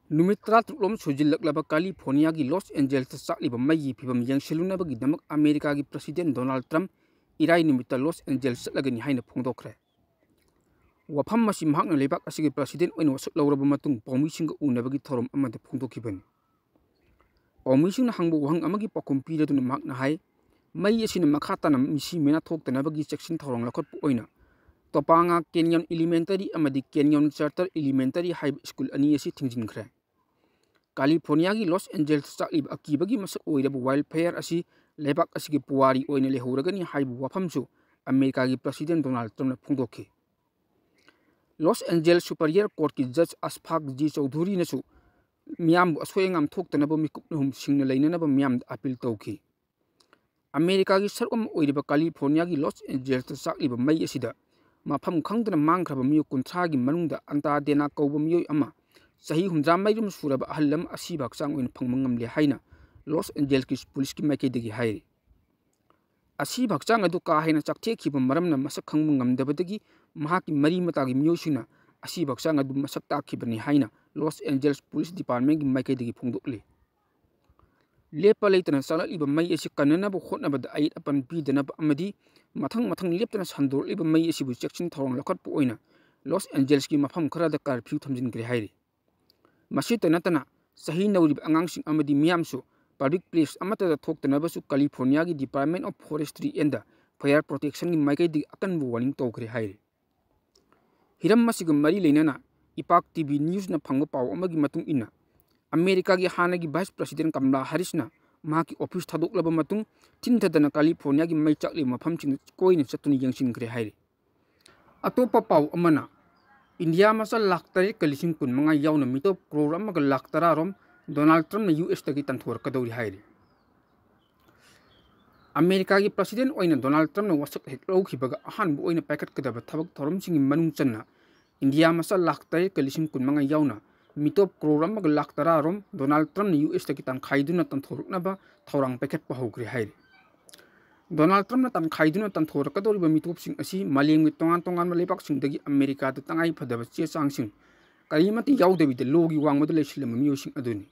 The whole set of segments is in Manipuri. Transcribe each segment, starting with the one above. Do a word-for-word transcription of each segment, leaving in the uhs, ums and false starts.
ꯅꯨꯃꯤꯠ ꯇꯔꯥꯇꯔꯨꯛꯂꯣꯝ ꯁꯨꯖꯤꯜꯂꯛꯂꯕ ꯀꯥꯂꯤꯐꯣꯔꯅꯤꯌꯥꯒꯤ ꯂꯣꯁ ꯑꯦꯟꯖꯦꯜꯁꯇ ꯆꯥꯛꯂꯤꯕ ꯃꯩꯒꯤ ꯐꯤꯕꯝ ꯌꯦꯡꯁꯤꯜꯂꯨꯅꯕꯒꯤꯗꯃꯛ ꯑꯃꯦꯔꯤꯀꯥꯒꯤ ꯄ꯭ꯔꯁꯤꯗꯦꯟ ꯗꯣꯅꯥꯜꯗ ꯇ꯭ꯔꯝꯞ ꯏꯔꯥꯏ ꯅꯨꯃꯤꯠꯇ ꯂꯣꯁ ꯑꯦꯟꯖꯦꯜꯁ ꯆꯠꯂꯒꯅꯤ ꯍꯥꯏꯅ ꯐꯣꯡꯗꯣꯛꯈ꯭ꯔꯦ꯫ ꯋꯥꯐꯝ ꯑꯁꯤ ꯃꯍꯥꯛꯅ ꯂꯩꯕꯥꯛ ꯑꯁꯤꯒꯤ ꯄ꯭ꯔꯁꯤꯗꯦꯟ ꯑꯣꯏꯅ ꯋꯥꯁꯛ ꯂꯧꯔꯕ ꯃꯇꯨꯡ ꯄꯥꯎꯃꯤꯁꯤꯡꯒ ꯎꯅꯕꯒꯤ ꯊꯧꯔꯝ ꯑꯃꯗ ꯐꯣꯡꯗꯣꯛꯈꯤꯕꯅꯤ꯫ ꯄꯥꯎꯃꯤꯁꯤꯡꯅ ꯍꯪꯕ ꯋꯥꯍꯪ ꯑꯃꯒꯤ ꯄꯥꯎꯈꯨꯝ ꯄꯤꯔꯗꯨꯅ ꯃꯍꯥꯛꯅ ꯍꯥꯏ, ꯃꯩ ꯑꯁꯤꯅ ꯃꯈꯥ ꯇꯥꯅ ꯃꯤꯁꯤ ꯃꯤꯅꯥ ꯊꯣꯛꯇꯅꯕꯒꯤ ꯆꯦꯛꯁꯤꯟ ꯊꯧꯔꯥꯡ ꯂꯧꯈꯠꯄ ꯑꯣꯏꯅ ꯇꯣꯄꯥꯉꯥ ꯀꯦꯟꯌꯣꯟ ꯏꯂꯤꯃꯦꯟꯇꯔꯤ ꯑꯃꯗꯤ ꯀꯦꯟꯌꯣꯟ ꯆꯥꯔꯇꯔ ꯏꯂꯤꯃꯦꯟꯇꯔꯤ ꯍꯥꯏꯕ ꯁ꯭ꯀꯨꯜ ꯑꯅꯤ ꯑꯁꯤ ꯊꯤꯡꯖꯤꯟꯈ꯭ꯔꯦ꯫ ꯀꯥꯂꯤꯐꯣꯔꯅꯤꯌꯥꯒꯤ ꯂꯣꯁ ꯑꯦꯟꯖꯦꯜꯁꯇ ꯆꯥꯛꯂꯤꯕ ꯑꯀꯤꯕꯒꯤ ꯃꯁꯛ ꯑꯣꯏꯔꯕ ꯋꯥꯏꯜ ꯐꯥꯌꯔ ꯑꯁꯤ ꯂꯩꯕꯥꯛ ꯑꯁꯤꯒꯤ ꯄꯨꯋꯥꯔꯤ ꯑꯣꯏꯅ ꯂꯩꯍꯧꯔꯒꯅꯤ ꯍꯥꯏꯕ ꯋꯥꯐꯝꯁꯨ ꯑꯃꯦꯔꯤꯀꯥꯒꯤ ꯄ꯭ꯔꯁꯤꯗꯦꯟ ꯗꯣꯅꯥꯜꯗ ꯇ꯭ꯔꯝꯞꯅ ꯐꯣꯡꯗꯣꯛꯈꯤ꯫ ꯂꯣꯁ ꯑꯦꯟꯖꯦꯜꯁ ꯁꯨꯄꯔꯤꯌꯔ ꯀꯣꯔꯠꯀꯤ ꯖꯖ ꯑꯁꯐꯥꯛ ꯖꯤ ꯆꯧꯙꯨꯔꯤꯅꯁꯨ ꯃꯤꯌꯥꯝꯕꯨ ꯑꯁꯣꯏ ꯑꯉꯥꯝ ꯊꯣꯛꯇꯅꯕ ꯃꯤꯀꯨꯞ ꯅꯍꯨꯝ ꯁꯤꯡꯅ ꯂꯩꯅꯅꯕ ꯃꯤꯌꯥꯝꯗ ꯑꯄꯤꯜ ꯇꯧꯈꯤ꯫ ꯑꯃꯦꯔꯤꯀꯥꯒꯤ ꯁꯔꯨꯛ ꯑꯃ ꯑꯣꯏꯔꯤꯕ ꯀꯥꯂꯤꯐꯣꯔꯅꯤꯌꯥꯒꯤ ꯂꯣꯁ ꯑꯦꯟꯖꯦꯜꯁꯇ ꯆꯥꯛꯂꯤꯕ ꯃꯩ ꯑꯁꯤꯗ ꯃꯐꯝ ꯈꯪꯗꯅ ꯃꯥꯡꯈ꯭ꯔꯕ ꯃꯤꯑꯣꯏ ꯀꯨꯟꯊ꯭ꯔꯥꯒꯤ ꯃꯅꯨꯡꯗ ꯑꯟꯇꯥꯗꯦꯅꯥ ꯀꯧꯕ ꯃꯤꯑꯣꯏ ꯑꯃ ꯆꯍꯤ ꯍꯨꯝꯗ꯭ꯔꯥ ꯃꯔꯤꯔꯣꯝ ꯁꯨꯔꯕ ꯑꯍꯜ ꯑꯃ ꯑꯁꯤꯕ ꯍꯛꯆꯥꯡ ꯑꯣꯏꯅ ꯐꯪꯕ ꯉꯝꯂꯦ ꯍꯥꯏꯅ ꯂꯣꯁ ꯑꯦꯟꯖꯦꯜꯁꯀꯤ ꯄꯨꯂꯤꯁꯀꯤ ꯃꯥꯏꯀꯩꯗꯒꯤ ꯍꯥꯏꯔꯤ꯫ ꯑꯁꯤꯕ ꯍꯛꯆꯥꯡ ꯑꯗꯨ ꯀꯥ ꯍꯦꯟꯅ ꯆꯥꯛꯊꯦꯛꯈꯤꯕ ꯃꯔꯝꯅ ꯃꯁꯛ ꯈꯪꯕ ꯉꯝꯗꯕꯗꯒꯤ ꯃꯍꯥꯛꯀꯤ ꯃꯔꯤ ꯃꯇꯥꯒꯤ ꯃꯤꯑꯣꯏꯁꯤꯡꯅ ꯑꯁꯤꯕ ꯍꯛꯆꯥꯡ ꯑꯗꯨ ꯃꯁꯛ ꯇꯥꯛꯈꯤꯕꯅꯤ ꯍꯥꯏꯅ ꯂꯣꯁ ꯑꯦꯟꯖꯦꯜꯁ ꯄꯨꯂꯤꯁ ꯗꯤꯄꯥꯔꯠꯃꯦꯟꯒꯤ ꯃꯥꯏꯀꯩꯗꯒꯤ ꯐꯣꯡꯗꯣꯛꯂꯤ꯫ ꯂꯦꯞꯄ ꯂꯩꯇꯅ ꯆꯥꯛꯂꯛꯂꯤꯕ ꯃꯩ ꯑꯁꯤ ꯀꯟꯅꯅꯕ ꯍꯣꯠꯅꯕꯗ ꯑꯌꯦꯠ ꯑꯄꯟ ꯄꯤꯗꯅꯕ ꯑꯃꯗꯤ ꯃꯊꯪ ꯃꯊꯪ ꯂꯦꯞꯇꯅ ꯁꯟꯗꯣꯔꯛꯂꯤꯕ ꯃꯩ ꯑꯁꯤꯕꯨ ꯆꯦꯛꯁꯤꯟ ꯊꯧꯔꯥꯡ ꯂꯧꯈꯠꯄ ꯑꯣꯏꯅ ꯂꯣꯁ ꯑꯦꯟꯖꯦꯜꯁꯀꯤ ꯃꯐꯝ ꯈꯔꯗ ꯀꯔꯐ꯭ꯌꯨ ꯊꯝꯖꯤꯟꯈ꯭ꯔꯦ ꯍꯥꯏꯔꯤ꯫ ꯃꯁꯤꯇ ꯅꯠꯇꯅ ꯆꯍꯤ ꯅꯧꯔꯤꯕ ꯑꯉꯥꯡꯁꯤꯡ ꯑꯃꯗꯤ ꯃꯤꯌꯥꯝꯁꯨ ꯄꯕ꯭ꯂꯤꯛ ꯄ꯭ꯂꯦꯁ ꯑꯃꯠꯇꯗ ꯊꯣꯛꯇꯅꯕꯁꯨ ꯀꯥꯂꯤꯐꯣꯔꯅꯤꯌꯥꯒꯤ department of forestry and fire ꯄ꯭ꯔꯣꯇꯦꯛꯁꯟꯒꯤ ꯃꯥꯏꯀꯩꯗꯒꯤ ꯑꯀꯟꯕ ꯋꯥꯔꯅꯤꯡ ꯇꯧꯈ꯭ꯔꯦ ꯍꯥꯏꯔꯤ꯫ ꯍꯤꯔꯝ ꯑꯁꯤꯒ ꯃꯔꯤ ꯂꯩꯅꯅ ꯏꯄꯥꯛ ꯇꯤ ꯚꯤ ꯅ꯭ꯌꯨꯁꯅ ꯐꯪꯕ ꯄꯥꯎ ꯑꯃꯒꯤ ꯃꯇꯨꯡ ꯏꯟꯅ, ꯑꯃꯦꯔꯤꯀꯥꯒꯤ ꯍꯥꯟꯅꯒꯤ ꯚꯥꯏꯁ ꯄ꯭ꯔꯁꯤꯗꯦꯟ ꯀꯃꯂꯥ ꯍꯥꯔꯤꯁꯅ ꯃꯍꯥꯛꯀꯤ ꯑꯣꯐꯤꯁ ꯊꯥꯗꯣꯛꯂꯕ ꯃꯇꯨꯡ ꯊꯤꯟꯊꯗꯅ ꯀꯥꯂꯤꯐꯣꯔꯅꯤꯌꯥꯒꯤ ꯃꯩ ꯆꯥꯛꯂꯤꯕ ꯃꯐꯝꯁꯤꯡꯗ ꯀꯣꯏꯅ ꯆꯠꯇꯨꯅ ꯌꯦꯡꯁꯤꯟꯈ꯭ꯔꯦ ꯍꯥꯏꯔꯤ꯫ ꯑꯇꯣꯞꯄ ꯄꯥꯎ ꯑꯃꯅ, ꯏꯟꯗꯤꯌꯥ ꯃꯆꯥ ꯂꯥꯈ ꯇꯔꯦꯠꯀ ꯂꯤꯁꯤꯡ ꯀꯨꯟ ꯃꯉꯥ ꯌꯥꯎꯅ ꯃꯤꯇꯣꯞ ꯀ꯭ꯔꯣꯔ ꯑꯃꯒ ꯂꯥꯈ ꯇꯔꯥꯔꯣꯝ ꯗꯣꯅꯥꯜꯗ ꯇ꯭ꯔꯝꯞꯅ ꯌꯨ ꯑꯦꯁꯇꯒꯤ ꯇꯥꯟꯊꯣꯔꯛꯀꯗꯧꯔꯤ ꯍꯥꯏꯔꯤ꯫ ꯑꯃꯦꯔꯤꯀꯥꯒꯤ ꯄ꯭ꯔꯁꯤꯗꯦꯟ ꯑꯣꯏꯅ ꯗꯣꯅꯥꯜꯗ ꯇ꯭ꯔꯝꯞꯅ ꯋꯥꯁꯛ ꯍꯦꯛ ꯂꯧꯈꯤꯕꯒ ꯑꯍꯥꯟꯕ ꯑꯣꯏꯅ ꯄꯥꯏꯈꯠꯀꯗꯕ ꯊꯕꯛ ꯊꯧꯔꯝꯁꯤꯡꯒꯤ ꯃꯅꯨꯡ ꯆꯟꯅ ꯏꯟꯗꯤꯌꯥ ꯃꯆꯥ ꯂꯥꯈ ꯇꯔꯦꯠꯀ ꯂꯤꯁꯤꯡ ꯀꯨꯟ ꯃꯉꯥ ꯌꯥꯎꯅ ꯃꯤꯇꯣꯞ ꯀ꯭ꯔꯣꯔ ꯑꯃꯒ ꯂꯥꯈ ꯇꯔꯥꯔꯣꯝ ꯗꯣꯅꯥꯜꯗ ꯇ꯭ꯔꯝꯞꯅ ꯌꯨ ꯑꯦꯁꯇꯒꯤ ꯇꯥꯟꯈꯥꯏꯗꯨꯅ ꯇꯥꯟꯊꯣꯔꯛꯅꯕ ꯊꯧꯔꯥꯡ ꯄꯥꯏꯈꯠꯄ ꯍꯧꯈ꯭ꯔꯦ ꯍꯥꯏꯔꯤ꯫ ꯗꯣꯅꯥꯜꯗ ꯇ꯭ꯔꯝꯞꯅ ꯇꯥꯟꯈꯥꯏꯗꯨꯅ ꯇꯥꯟꯊꯣꯔꯛꯀꯗꯧꯔꯤꯕ ꯃꯤꯇꯣꯞꯁꯤꯡ ꯑꯁꯤ ꯃꯥꯂꯦꯝꯒꯤ ꯇꯣꯉꯥꯟ ꯇꯣꯉꯥꯟꯕ ꯂꯩꯕꯥꯛꯁꯤꯡꯗꯒꯤ ꯑꯃꯦꯔꯤꯀꯥꯗ ꯇꯉꯥꯏ ꯐꯗꯕ ꯆꯦ ꯆꯥꯡꯁꯤꯡ, ꯀꯔꯤꯃꯠꯇ ꯌꯥꯎꯗꯕꯤꯗ ꯂꯣꯒꯤ ꯋꯥꯡꯃꯗ ꯂꯩꯁꯤꯜꯂꯝꯕ ꯃꯤꯑꯣꯏꯁꯤꯡ ꯑꯗꯨꯅꯤ꯫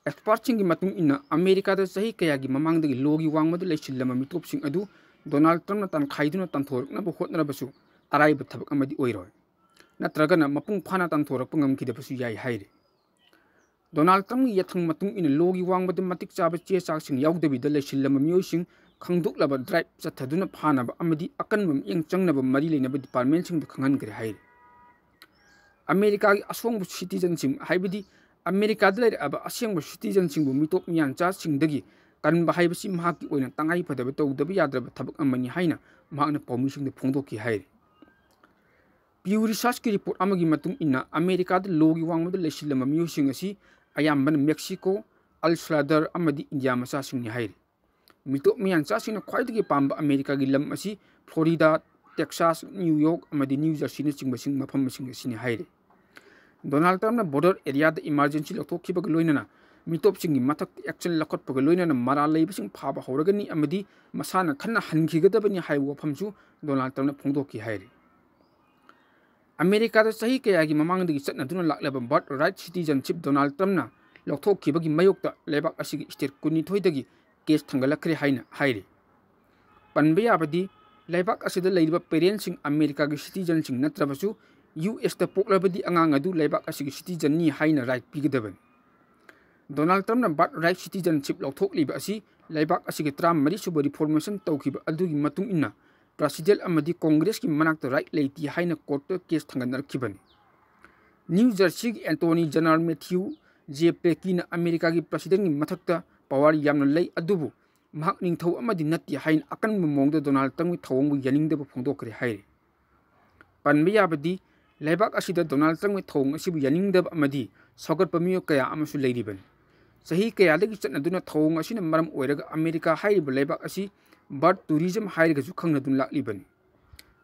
ꯑꯦꯛꯁꯄꯥꯔꯠꯁꯤꯡꯒꯤ ꯃꯇꯨꯡ ꯏꯟꯅ, ꯑꯃꯦꯔꯤꯀꯥꯗ ꯆꯍꯤ ꯀꯌꯥꯒꯤ ꯃꯃꯥꯡꯗꯒꯤ ꯂꯣꯒꯤ ꯋꯥꯡꯃꯗ ꯂꯩꯁꯤꯜꯂꯝꯕ ꯃꯤꯇꯣꯞꯁꯤꯡ ꯑꯗꯨ ꯗꯣꯅꯥꯜꯗ ꯇ꯭ꯔꯝꯞꯅ ꯇꯥꯟꯈꯥꯏꯗꯨꯅ ꯇꯥꯟꯊꯣꯔꯛꯅꯕ ꯍꯣꯠꯅꯔꯕꯁꯨ ꯑꯔꯥꯏꯕ ꯊꯕꯛ ꯑꯃꯗꯤ ꯑꯣꯏꯔꯣꯏ, ꯅꯠꯇ꯭ꯔꯒꯅ ꯃꯄꯨꯡ ꯐꯥꯅ ꯇꯥꯟꯊꯣꯔꯛꯄ ꯉꯝꯈꯤꯗꯕꯁꯨ ꯌꯥꯏ ꯍꯥꯏꯔꯤ꯫ ꯗꯣꯅꯥꯜꯗ ꯇ꯭ꯔꯝꯞꯀꯤ ꯌꯥꯊꯪ ꯃꯇꯨꯡ ꯏꯟꯅ ꯂꯣꯒꯤ ꯋꯥꯡꯃꯗ ꯃꯇꯤꯛ ꯆꯥꯕ ꯆꯦ ꯆꯥꯡꯁꯤꯡ ꯌꯥꯎꯗꯕꯤꯗ ꯂꯩꯁꯤꯜꯂꯝꯕ ꯃꯤꯑꯣꯏꯁꯤꯡ ꯈꯪꯗꯣꯛꯂꯕ ꯗ꯭ꯔꯥꯏꯚ ꯆꯠꯊꯗꯨꯅ ꯐꯥꯅꯕ ꯑꯃꯗꯤ ꯑꯀꯟꯕ ꯃꯤꯠꯌꯦꯡ ꯆꯪꯅꯕ ꯃꯔꯤ ꯂꯩꯅꯕ ꯗꯤꯄꯥꯔꯠꯃꯦꯟꯁꯤꯡꯗ ꯈꯪꯍꯟꯈ꯭ꯔꯦ ꯍꯥꯏꯔꯤ꯫ ꯑꯃꯦꯔꯤꯀꯥꯒꯤ ꯑꯁꯣꯡꯕ ꯁꯤꯇꯤꯖꯟꯁꯤꯡ, ꯍꯥꯏꯕꯗꯤ ꯑꯃꯦꯔꯤꯀꯥꯗ ꯂꯩꯔꯛꯑꯕ ꯑꯁꯦꯡꯕ ꯁꯤꯇꯤꯖꯟꯁꯤꯡꯕꯨ ꯃꯤꯇꯣꯞ ꯃꯤꯌꯥꯟꯆꯥꯁꯤꯡꯗꯒꯤ ꯀꯟꯕ ꯍꯥꯏꯕꯁꯤ ꯃꯍꯥꯛꯀꯤ ꯑꯣꯏꯅ ꯇꯉꯥꯏ ꯐꯗꯕ ꯇꯧꯗꯕ ꯌꯥꯗ꯭ꯔꯕ ꯊꯕꯛ ꯑꯃꯅꯤ ꯍꯥꯏꯅ ꯃꯍꯥꯛꯅ ꯄꯥꯎꯃꯤꯁꯤꯡꯗ ꯐꯣꯡꯗꯣꯛꯈꯤ ꯍꯥꯏꯔꯤ꯫ ꯄ꯭ꯌꯨ ꯔꯤꯁꯔꯆꯀꯤ ꯔꯤꯄꯣꯔꯠ ꯑꯃꯒꯤ ꯃꯇꯨꯡ ꯏꯟꯅ, ꯑꯃꯦꯔꯤꯀꯥꯗ ꯂꯣꯒꯤ ꯋꯥꯡꯃꯗ ꯂꯩꯁꯤꯜꯂꯝꯕ ꯃꯤꯑꯣꯏꯁꯤꯡ ꯑꯁꯤ ꯑꯌꯥꯝꯕꯅ ꯃꯦꯛꯁꯤꯀꯣ, ꯑꯜ ꯁ꯭ꯂꯥꯗꯔ ꯑꯃꯗꯤ ꯏꯟꯗꯤꯌꯥ ꯃꯆꯥꯁꯤꯡꯅꯤ ꯍꯥꯏꯔꯤ꯫ ꯃꯤꯇꯣꯞ ꯃꯤꯌꯥꯟꯆꯥꯁꯤꯡꯅ ꯈ꯭ꯋꯥꯏꯗꯒꯤ ꯄꯥꯝꯕ ꯑꯃꯦꯔꯤꯀꯥꯒꯤ ꯂꯝ ꯑꯁꯤ ꯐ꯭ꯂꯣꯔꯤꯗꯥ, ꯇꯦꯛꯁꯥꯁ, ꯅ꯭ꯌꯨ ꯌꯣꯔꯛ ꯑꯃꯗꯤ ꯅ꯭ꯌꯨ ꯖꯔꯁꯤꯅꯆꯤꯡꯕꯁꯤꯡ, ꯃꯐꯝꯁꯤꯡ ꯑꯁꯤꯅꯤ ꯍꯥꯏꯔꯤ꯫ ꯗꯣꯅꯥꯜꯗ ꯇ꯭ꯔꯝꯞꯅ ꯕꯣꯔꯗꯔ ꯑꯦꯔꯤꯌꯥꯗ ꯏꯃꯥꯔꯖꯦꯟꯁꯤ ꯂꯧꯊꯣꯛꯈꯤꯕꯒ ꯂꯣꯏꯅꯅ ꯃꯤꯇꯣꯞꯁꯤꯡꯒꯤ ꯃꯊꯛꯇ ꯑꯦꯛꯁꯟ ꯂꯧꯈꯠꯄꯒ ꯂꯣꯏꯅꯅ ꯃꯔꯥꯜ ꯂꯩꯕꯁꯤꯡ ꯐꯥꯕ ꯍꯧꯔꯒꯅꯤ ꯑꯃꯗꯤ ꯃꯁꯥꯅ ꯈꯟꯅ ꯍꯟꯈꯤꯒꯗꯕꯅꯤ ꯍꯥꯏꯕ ꯋꯥꯐꯝꯁꯨ ꯗꯣꯅꯥꯜꯗ ꯇ꯭ꯔꯝꯞꯅ ꯐꯣꯡꯗꯣꯛꯈꯤ ꯍꯥꯏꯔꯤ꯫ ꯑꯃꯦꯔꯤꯀꯥꯗ ꯆꯍꯤ ꯀꯌꯥꯒꯤ ꯃꯃꯥꯡꯗꯒꯤ ꯆꯠꯅꯗꯨꯅ ꯂꯥꯛꯂꯕ ꯕꯔꯠ ꯔꯥꯏꯠ ꯁꯤꯇꯤꯖꯟꯁꯤꯞ ꯗꯣꯅꯥꯜꯗ ꯇ꯭ꯔꯝꯞꯅ ꯂꯧꯊꯣꯛꯈꯤꯕꯒꯤ ꯃꯥꯌꯣꯛꯇ ꯂꯩꯕꯥꯛ ꯑꯁꯤꯒꯤ ꯁ꯭ꯇꯦꯠ ꯀꯨꯟꯅꯤꯊꯣꯏꯗꯒꯤ ꯀꯦꯁ ꯊꯥꯡꯒꯠꯂꯛꯈ꯭ꯔꯦ ꯍꯥꯏꯅ ꯍꯥꯏꯔꯤ꯫ ꯄꯟꯕ ꯌꯥꯕꯗꯤ, ꯂꯩꯕꯥꯛ ꯑꯁꯤꯗ ꯂꯩꯔꯤꯕ ꯄꯦꯔꯦꯟꯁꯁꯤꯡ ꯑꯃꯦꯔꯤꯀꯥꯒꯤ ꯁꯤꯇꯤꯖꯟꯁꯤꯡ ꯅꯠꯇ꯭ꯔꯕꯁꯨ ꯌꯨ ꯑꯦꯁꯇ ꯄꯣꯛꯂꯕꯗꯤ ꯑꯉꯥꯡ ꯑꯗꯨ ꯂꯩꯕꯥꯛ ꯑꯁꯤꯒꯤ ꯁꯤꯇꯤꯖꯟꯅꯤ ꯍꯥꯏꯅ ꯔꯥꯏꯠ ꯄꯤꯒꯗꯕꯅꯤ꯫ ꯗꯣꯅꯥꯜꯗ ꯇ꯭ꯔꯝꯞꯅ ꯕꯔꯠ ꯔꯥꯏꯠ ꯁꯤꯇꯤꯖꯟꯁꯤꯞ ꯂꯧꯊꯣꯛꯂꯤꯕ ꯑꯁꯤ ꯂꯩꯕꯥꯛ ꯑꯁꯤꯒꯤ ꯇꯔꯥꯃꯔꯤ ꯁꯨꯕ ꯔꯤꯐꯣꯔꯃꯦꯁꯟ ꯇꯧꯈꯤꯕ ꯑꯗꯨꯒꯤ ꯃꯇꯨꯡ ꯏꯟꯅ ꯄ꯭ꯔꯁꯤꯗꯦꯟ ꯑꯃꯗꯤ ꯀꯣꯡꯒ꯭ꯔꯦꯁꯀꯤ ꯃꯅꯥꯛꯇ ꯔꯥꯏꯠ ꯂꯩꯇꯦ ꯍꯥꯏꯅ ꯀꯣꯔꯠꯇ ꯀꯦꯁ ꯊꯥꯡꯒꯠꯅꯔꯛꯈꯤꯕꯅꯤ꯫ ꯅ꯭ꯌꯨ ꯖꯔꯁꯤꯒꯤ ꯑꯦꯟꯇꯣꯔꯅꯤ ꯖꯦꯅꯔꯦꯜ ꯃꯦꯊ꯭ꯌꯨ ꯖꯦ ꯄ꯭ꯂꯦꯀꯤꯅ ꯑꯃꯦꯔꯤꯀꯥꯒꯤ ꯄ꯭ꯔꯁꯤꯗꯦꯟꯒꯤ ꯃꯊꯛꯇ ꯄꯋꯥꯔ ꯌꯥꯝꯅ ꯂꯩ, ꯑꯗꯨꯕꯨ ꯃꯍꯥꯛ ꯅꯤꯡꯊꯧ ꯑꯃꯗꯤ ꯅꯠꯇꯦ ꯍꯥꯏꯅ ꯑꯀꯟꯕ ꯃꯑꯣꯡꯗ ꯗꯣꯅꯥꯜꯗ ꯇ꯭ꯔꯝꯞꯀꯤ ꯊꯧꯑꯣꯡꯕꯨ ꯌꯥꯅꯤꯡꯗꯕ ꯐꯣꯡꯗꯣꯛꯈ꯭ꯔꯦ ꯍꯥꯏꯔꯤ꯫ ꯄꯟꯕ ꯌꯥꯕꯗꯤ, ꯂꯩꯕꯥꯛ ꯑꯁꯤꯗ ꯗꯣꯅꯥꯜꯗ ꯇ꯭ꯔꯝꯞꯀꯤ ꯊꯧꯑꯣꯡ ꯑꯁꯤꯕꯨ ꯌꯥꯅꯤꯡꯗꯕ ꯑꯃꯗꯤ ꯁꯧꯒꯠꯄ ꯃꯤꯑꯣꯏ ꯀꯌꯥ ꯑꯃꯁꯨ ꯂꯩꯔꯤꯕꯅꯤ꯫ ꯆꯍꯤ ꯀꯌꯥꯗꯒꯤ ꯆꯠꯅꯗꯨꯅ ꯊꯧꯑꯣꯡ ꯑꯁꯤꯅ ꯃꯔꯝ ꯑꯣꯏꯔꯒ ꯑꯃꯦꯔꯤꯀꯥ ꯍꯥꯏꯔꯤꯕ ꯂꯩꯕꯥꯛ ꯑꯁꯤ ꯕꯔꯠ ꯇꯨꯔꯤꯖꯝ ꯍꯥꯏꯔꯒꯁꯨ ꯈꯪꯅꯗꯨꯅ ꯂꯥꯛꯂꯤꯕꯅꯤ꯫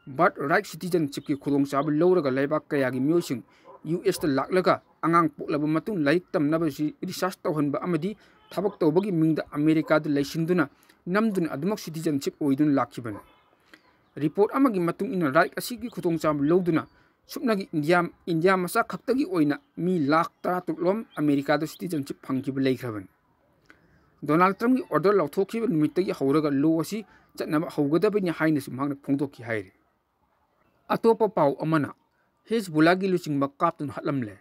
ꯕꯔꯠ ꯔꯥꯏꯠ ꯁꯤꯇꯤꯖꯟꯁꯤꯞꯀꯤ ꯈꯨꯗꯣꯡꯆꯥꯕ ꯂꯧꯔꯒ ꯂꯩꯕꯥꯛ ꯀꯌꯥꯒꯤ ꯃꯤꯑꯣꯏꯁꯤꯡ ꯌꯨ ꯑꯦꯁꯇ ꯂꯥꯛꯂꯒ ꯑꯉꯥꯡ ꯄꯣꯛꯂꯕ ꯃꯇꯨꯡ ꯂꯥꯏꯔꯤꯛ ꯇꯝꯅꯕ ꯔꯤꯁꯔꯆ ꯇꯧꯍꯟꯕ ꯑꯃꯗꯤ ꯊꯕꯛ ꯇꯧꯕꯒꯤ ꯃꯤꯡꯗ ꯑꯃꯦꯔꯤꯀꯥꯗ ꯂꯩꯁꯤꯟꯗꯨꯅ ꯅꯝꯗꯨꯅ ꯑꯗꯨꯃꯛ ꯁꯤꯇꯤꯖꯟꯁꯤꯞ ꯑꯣꯏꯗꯨꯅ ꯂꯥꯛꯈꯤꯕꯅꯤ꯫ ꯔꯤꯄꯣꯔꯠ ꯑꯃꯒꯤ ꯃꯇꯨꯡ ꯏꯟꯅ, ꯔꯥꯏꯠ ꯑꯁꯤꯒꯤ ꯈꯨꯗꯣꯡꯆꯥꯕ ꯂꯧꯗꯨꯅ ꯁꯨꯞꯅꯒꯤ ꯏꯟꯗꯤꯌꯥ, ꯏꯟꯗꯤꯌꯥ ꯃꯆꯥ ꯈꯛꯇꯒꯤ ꯑꯣꯏꯅ ꯃꯤ ꯂꯥꯈ ꯇꯔꯥ ꯇꯔꯨꯛ ꯂꯣꯝ ꯑꯃꯦꯔꯤꯀꯥꯗ citizenship ꯐꯪꯈꯤꯕ ꯂꯩꯈ꯭ꯔꯕꯅꯤ꯫ ꯗꯣꯅꯥꯜꯗ ꯇ꯭ꯔꯝꯞꯀꯤ order ꯂꯧꯊꯣꯛꯈꯤꯕ ꯅꯨꯃꯤꯠꯇꯒꯤ ꯍꯧꯔꯒ law ꯑꯁꯤ ꯆꯠꯅꯕ ꯍꯧꯒꯗꯕꯅꯤ ꯍꯥꯏꯅꯁꯨ ꯃꯍꯥꯛꯅ ꯐꯣꯡꯗꯣꯛꯈꯤ ꯍꯥꯏꯔꯤ꯫ ꯑꯇꯣꯞꯄ ꯄꯥꯎ ꯑꯃꯅ, ꯍꯤꯖꯕꯨꯜꯂꯥꯒꯤ ꯂꯨꯆꯤꯡꯕ ꯀꯥꯞꯇꯨꯅ ꯍꯥꯠꯂꯝꯂꯦ꯫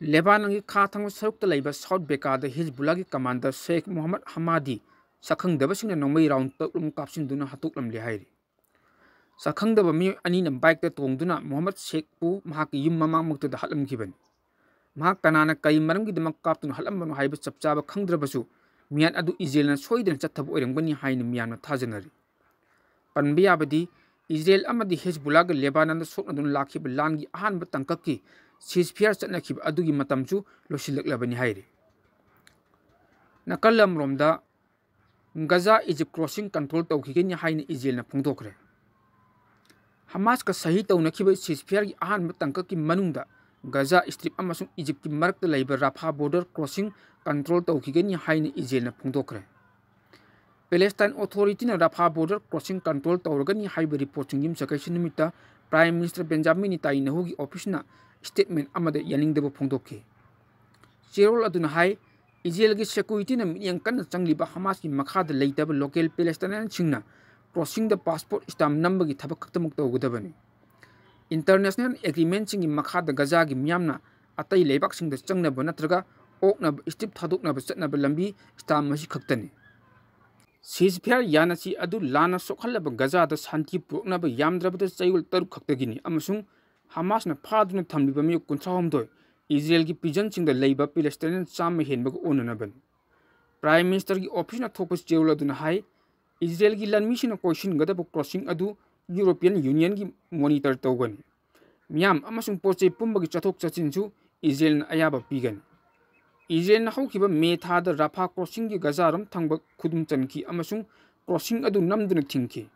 ꯂꯦꯕꯥꯅꯟꯒꯤ ꯈꯥ ꯊꯪꯕ ꯁꯔꯨꯛꯇ ꯂꯩꯕ ꯁꯥꯎꯠ ꯕꯦꯀꯥꯗ ꯍꯤꯖꯕꯨꯜꯂꯥꯒꯤ commander ꯁꯦꯈ ꯃꯣꯍꯝꯃꯗ ꯍꯃꯥꯗꯤ ꯁꯛꯈꯪꯗꯕꯁꯤꯡꯅ ꯅꯣꯡꯃꯩ round ꯇꯔꯨꯛ ꯀꯥꯞꯁꯤꯟꯗꯨꯅ ꯍꯥꯠꯇꯣꯛꯂꯝꯂꯦ ꯍꯥꯏꯔꯤ꯫ ꯁꯛꯈꯪꯗꯕ ꯃꯤꯑꯣꯏ ꯑꯅꯤꯅ bikeꯇ ꯇꯣꯡꯗꯨꯅ ꯃꯣꯍꯝꯃꯗ ꯁꯦꯈꯄꯨ ꯃꯍꯥꯛꯀꯤ ꯌꯨꯝ ꯃꯃꯥꯡꯃꯛꯇꯗ ꯍꯥꯠꯂꯝꯈꯤꯕꯅꯤ꯫ ꯃꯍꯥꯛ ꯀꯅꯥꯅ ꯀꯔꯤ ꯃꯔꯝꯒꯤꯗꯃꯛ ꯀꯥꯞꯇꯨꯅ ꯍꯥꯠꯂꯝꯕꯅꯣ ꯍꯥꯏꯕ ꯆꯞ ꯆꯥꯕ ꯈꯪꯗ꯭ꯔꯕꯁꯨ, ꯃꯤꯌꯥꯟ ꯑꯗꯨ ꯏꯖꯔꯦꯜꯅ ꯁꯣꯏꯗꯅ ꯆꯠꯊꯕ ꯑꯣꯏꯔꯝꯒꯅꯤ ꯍꯥꯏꯅ ꯃꯤꯌꯥꯝꯅ ꯊꯥꯖꯅꯔꯤ꯫ ꯄꯟꯕ ꯌꯥꯕꯗꯤ, ꯏꯖꯔꯦꯜ ꯑꯃꯗꯤ ꯍꯤꯖꯕꯨꯜꯂꯥꯒ ꯂꯦꯕꯥꯅꯟꯗ ꯁꯣꯛꯅꯗꯨꯅ ꯂꯥꯛꯈꯤꯕ ꯂꯥꯟꯒꯤ ꯑꯍꯥꯟꯕ ꯇꯥꯡꯀꯛꯀꯤ ceasefire ꯆꯠꯅꯈꯤꯕ ꯑꯗꯨꯒꯤ ꯃꯇꯝꯁꯨ ꯂꯣꯏꯁꯤꯜꯂꯛꯂꯕꯅꯤ ꯍꯥꯏꯔꯤ꯫ ꯅꯥꯀꯜ ꯑꯃꯔꯣꯝꯗ, ꯒꯖꯥ ꯏꯖꯤꯞ crossing control ꯇꯧꯈꯤꯒꯅꯤ ꯍꯥꯏꯅ ꯏꯖꯔꯦꯜꯅ ꯐꯣꯡꯗꯣꯛꯈ꯭ꯔꯦ꯫ ꯍꯃꯥꯁꯀ ꯁꯍꯤ ꯇꯧꯅꯈꯤꯕ ceasefireꯒꯤ ꯑꯍꯥꯟꯕ ꯇꯥꯡꯀꯛꯀꯤ ꯃꯅꯨꯡꯗ ꯒꯖꯥ ꯁ꯭ꯇ꯭ꯔꯤꯞ ꯑꯃꯁꯨꯡ ꯏꯖꯤꯞꯀꯤ ꯃꯔꯛꯇ ꯂꯩꯕ ꯔꯥꯐꯥ border crossing control ꯇꯧꯈꯤꯒꯅꯤ ꯍꯥꯏꯅ ꯏꯖꯔꯦꯜꯅ ꯐꯣꯡꯗꯣꯛꯈ꯭ꯔꯦ꯫ Palestine Authorityꯅ ꯔꯥꯐꯥ border crossing control ꯇꯧꯔꯒꯅꯤ ꯍꯥꯏꯕ reportꯁꯤꯡ ꯌꯨꯝꯁꯀꯩꯁ ꯅꯨꯃꯤꯠꯇ Prime Minister Benjamin ꯅꯦꯇꯥꯟꯌꯥꯍꯨꯒꯤ officeꯅ statement ꯑꯃꯗ ꯌꯥꯅꯤꯡꯗꯕ ꯐꯣꯡꯗꯣꯛꯈꯤ꯫ ꯆꯦꯔꯣꯜ ꯑꯗꯨꯅ ꯍꯥꯏ, ꯏꯖꯔꯦꯜꯒꯤ securityꯅ ꯃꯤꯠꯌꯦꯡ ꯀꯟꯅ ꯆꯪꯂꯤꯕ ꯍꯃꯥꯁꯀꯤ ꯃꯈꯥꯗ ꯂꯩꯇꯕ local Palestinianꯁꯤꯡꯅ crossingꯗ passport stamp ꯅꯝꯕꯒꯤ ꯊꯕꯛ ꯈꯛꯇꯃꯛ ꯇꯧꯒꯗꯕꯅꯤ꯫ International agreementꯁꯤꯡꯒꯤ ꯃꯈꯥꯗ ꯒꯖꯥꯒꯤ ꯃꯤꯌꯥꯝꯅ ꯑꯇꯩ ꯂꯩꯕꯥꯛꯁꯤꯡꯗ ꯆꯪꯅꯕ ꯅꯠꯇ꯭ꯔꯒ ꯑꯣꯛꯅꯕ ꯁ꯭ꯇ꯭ꯔꯤꯞ ꯊꯥꯗꯣꯛꯅꯕ ꯆꯠꯅꯕ ꯂꯝꯕꯤ stamp ꯑꯁꯤ ꯈꯛꯇꯅꯤ꯫ Ceasefire ꯌꯥꯅꯁꯤ ꯑꯗꯨ ꯂꯥꯟꯅ ꯁꯣꯛꯍꯜꯂꯕ ꯒꯖꯥꯗ ꯁꯥꯟꯇꯤ ꯄꯨꯔꯛꯅꯕ ꯌꯥꯝꯗ꯭ꯔꯕꯗ ꯆꯌꯣꯜ ꯇꯔꯨꯛ ꯈꯛꯇꯒꯤꯅꯤ ꯑꯃꯁꯨꯡ ꯍꯃꯥꯁꯅ ꯐꯥꯗꯨꯅ ꯊꯝꯂꯤꯕ ꯃꯤꯑꯣꯏ ꯀꯨꯟꯊ꯭ꯔꯥ ꯍꯨꯝꯗꯣꯏ ꯏꯖꯔꯦꯜꯒꯤ prisonꯁꯤꯡꯗ ꯂꯩꯕ Palestinian ꯆꯥꯝꯃ ꯍꯦꯟꯕꯒ ꯑꯣꯟꯅꯅꯕꯅꯤ꯫ Prime Ministerꯒꯤ officeꯅ ꯊꯣꯛꯄ ꯆꯦꯔꯣꯜ ꯑꯗꯨꯅ ꯍꯥꯏ, ꯏꯖꯔꯦꯜꯒꯤ ꯂꯥꯟꯃꯤꯁꯤꯡꯅ ꯀꯣꯏꯁꯤꯟꯒꯗꯕ crossing ꯑꯗꯨ European Unionꯒꯤ monitor ꯇꯧꯒꯅꯤ꯫ ꯃꯤꯌꯥꯝ ꯑꯃꯁꯨꯡ ꯄꯣꯠ ꯆꯩ ꯄꯨꯝꯕꯒꯤ ꯆꯠꯊꯣꯛ ꯆꯠꯁꯤꯟꯁꯨ ꯏꯖꯔꯦꯜꯅ ꯑꯌꯥꯕ ꯄꯤꯒꯅꯤ꯫ ꯏꯖꯔꯦꯜꯅ ꯍꯧꯈꯤꯕ ꯃꯦ ꯊꯥꯗ ꯔꯥꯐꯥ crossingꯒꯤ ꯒꯖꯥꯔꯣꯝ ꯊꯪꯕ ꯈꯨꯗꯨꯝ ꯆꯟꯈꯤ ꯑꯃꯁꯨꯡ crossing ꯑꯗꯨ ꯅꯝꯗꯨꯅ ꯊꯤꯡꯈꯤ꯫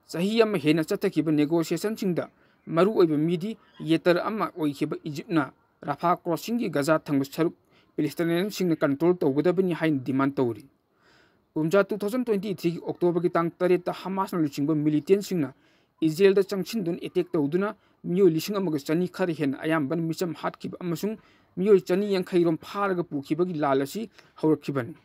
ꯆꯍꯤ ꯑꯃ ꯍꯦꯟꯅ ꯆꯠꯊꯈꯤꯕ negotiationꯁꯤꯡꯗ ꯃꯔꯨꯑꯣꯏꯕ mediator ꯑꯃ ꯑꯣꯏꯈꯤꯕ ꯏꯖꯤꯞꯅ ꯔꯥꯐꯥ crossingꯒꯤ ꯒꯖꯥ ꯊꯪꯕ ꯁꯔꯨꯛ Palestinianꯁꯤꯡꯅ control ꯇꯧꯒꯗꯕꯅꯤ ꯍꯥꯏꯅ demand ꯇꯧꯔꯤ꯫ ꯀꯨꯝꯖꯥ two thousand twenty threeꯒꯤ Octoberꯒꯤ ꯇꯥꯡ ꯇꯔꯦꯠꯇ ꯍꯃꯥꯁꯅ ꯂꯨꯆꯤꯡꯕ militantꯁꯤꯡꯅ ꯏꯖꯔꯦꯜꯗ ꯆꯪꯁꯤꯟꯗꯨꯅ attack ꯇꯧꯗꯨꯅ ꯃꯤꯑꯣꯏ ꯂꯤꯁꯤꯡ ꯑꯃꯒ ꯆꯅꯤ ꯈꯔ ꯍꯦꯟꯅ ꯑꯌꯥꯝꯕꯅ ꯃꯤꯆꯝ ꯍꯥꯠꯈꯤꯕ ꯑꯃꯁꯨꯡ ꯃꯤꯑꯣꯏ ꯆꯅꯤ ꯌꯥꯡꯈꯩ ꯔꯣꯝ ꯐꯥꯔꯒ ꯄꯨꯈꯤꯕꯒꯤ ꯂꯥꯜ ꯑꯁꯤ ꯍꯧꯔꯛꯈꯤꯕꯅꯤ꯫